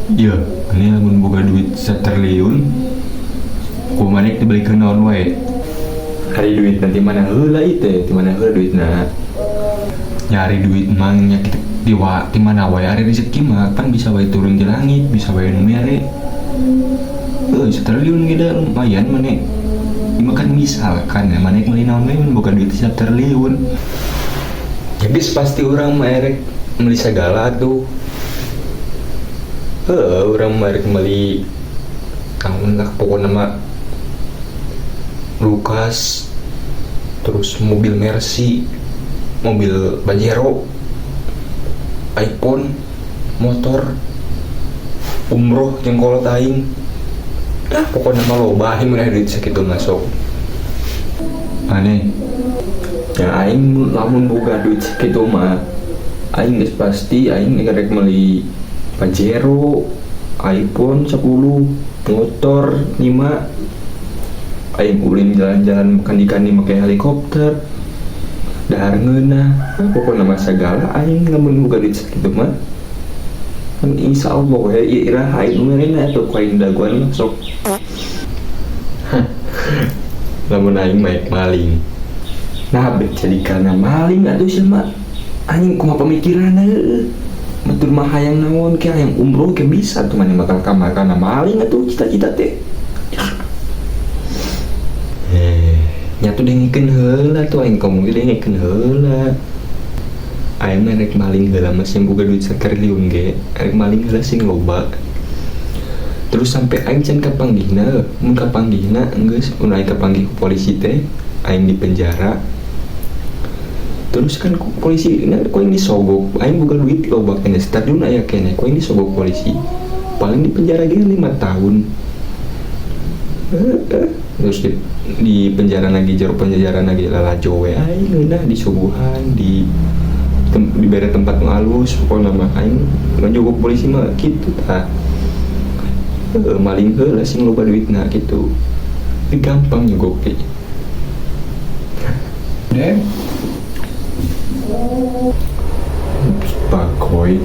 Iya, ini lamun boga duit satriliun, ku maneh dibelikeun naon wae? Ari duit nanti mana heula ieu teh, ti mana heula duitna? Nyari duit mah nya kitu di wa ti mana wae ari rezeki mah pan bisa wae turun di langit, bisa wae nu mere. Heuh, satriliun ge da lumayan maneh. Ieu mah kan misalkan ya, maneh meuli naon wae mun boga duit satriliun. Ya geus pasti urang mah erek meuli sagala tuh. Heuh, urang mah erek meuli naon lah pokokna mah kulkas, terus mobil Mercy, mobil Pajero, iPhone, motor, umroh jeung kolot aing. Dah pokokna mah loba aing mun aya duit sakitu mah sok. Aneh. Ya aing lamun boga duit sakitu mah aing geus pasti aing rek meuli Pajero, iPhone 10, motor 5, aing ulin jalan-jalan makan ikan make helikopter, dahar ngeunah, ah, pokokna mah sagala aing lamun boga duit sakitu mah. Kan insya Allah we ieu iraha aing merena atuh ku aing dagoan mah sok. Lamun aing mah maling. Nah, bet jadi karena maling atuh sia mah. Anjing kumaha pemikiranna heueuh. Batur mah hayang naon ke hayang umroh ke bisa tuh maneh bakal ka karena maling atuh cita-cita teh. Eh, nya tuh dengekeun heula tuh aing ngomong ge dengekeun heula. Aing mah rek maling heula mah sing boga duit satriliun ge, rek maling heula sing loba. Terus sampai aing can kapanggihna, mun kapanggihna geus mun aing kapanggih ku polisi teh, aing di penjara. Terus kan ku polisi nah ku aing disogok, aing boga duit loba keneh satriliun aya keneh, ku aing disogok polisi. Paling di penjara ge 5 tahun. Heeh, terus di penjara lagi jero penjara lagi lalajo we aing ngeunah disuguhan di dibere tempat nu alus pokokna mah aing ngajogok polisi mah kitu tah. Heueuh, maling heula sing loba duitna kitu. Tapi gampang nyogok ge. Deh. Pakoy.